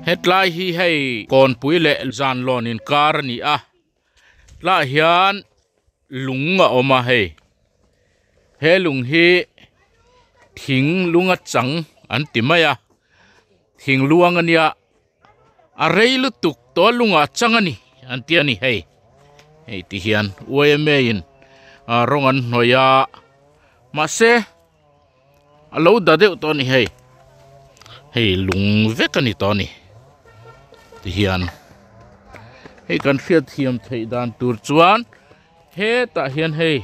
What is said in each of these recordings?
Hetlai hi hei kawnpui leh zanlawn inkar a ni a tlaiah hian lung a awm a hei he lung hi thing lunga chang an ti mai a thing luang a nia a rei lutuk tawh a lungah a chang a ni an ti a ni hei hei ti hian yma in ah rawng an hnawih a mahse a lo da deuh tawh a ni hei hei lung vek a ni tawh a ni ti hian hei kan hriat thiam theih dan tur chuan hetah hian hei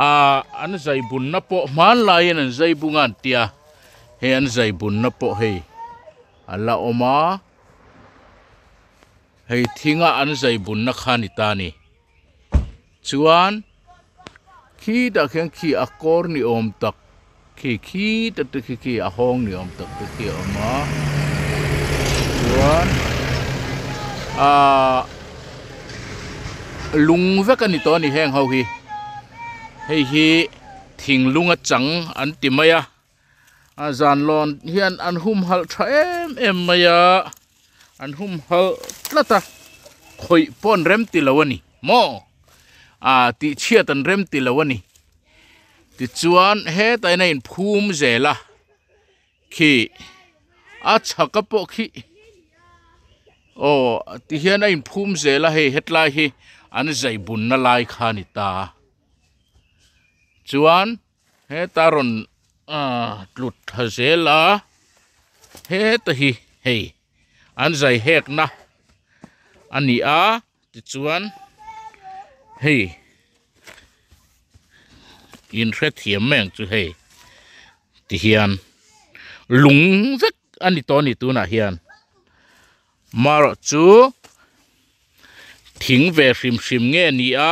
ah an zai bunna pawh hmanlaiin an zai bung a an tia hei an zai bunna pawh hei a la awm a hei thinga an zai bunna kha a ni ta a ni. Chuan khitah khian khi a kawr ni awm tak khi khita te khi khi a hawng ni awm tak te khi a awm a chuan ahh lung vek a ni tawh a ni heng ho hi hei hi thinglung a chang an ti mai a a zan lawn hian an humhalh tha em em mai a an humhalh tlat a khawih pawh an rem ti lo a ni maw ah tih chhiat an rem ti lo a ni tichuan hetah hian a inphum zel a khi a chhaka pawh khi aw tihian a inphum zel a hei hetlai hi an zai bunna lai kha a ni ta chuan. Heta rawn ah tlut tha zel a heta hi hei an zai hek na a ni a tichuan hei in hrethiam mai ang chu hei tihian lung vek a ni tawh a ni tunah hian marawh chu. Thing ve hrim hrim nge ni a,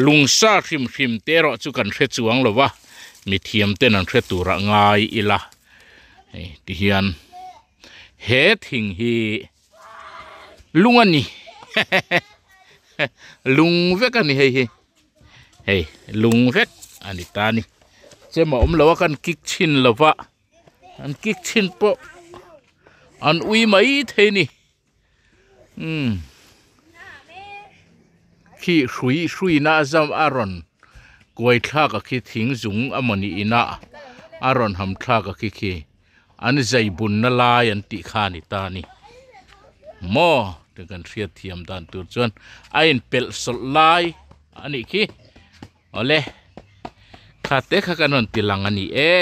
lung sa hrim hrim te erawh chu kan hre chuang lo va, mithiam ten an hre turah ngai ila hei ti hian he thing hi lung a ni lung vek a ni hei hi hei lung vek a ni ta a ni chem a awm lo a kan kik chhin lo va an kik chhin pawh an ui mai thei a ni. Umm khi hrui hruina a zam a rawn kuai thlak a khi thing zung amawni inah a rawn ham thlak a khi khi an zai bunna lai an tih kha a ni ta a ni maw tih kan hriat thiam dan tur chuan a inpelh sawlh lai a nih khi awle kha te kha kan rawn ti lang a ni e.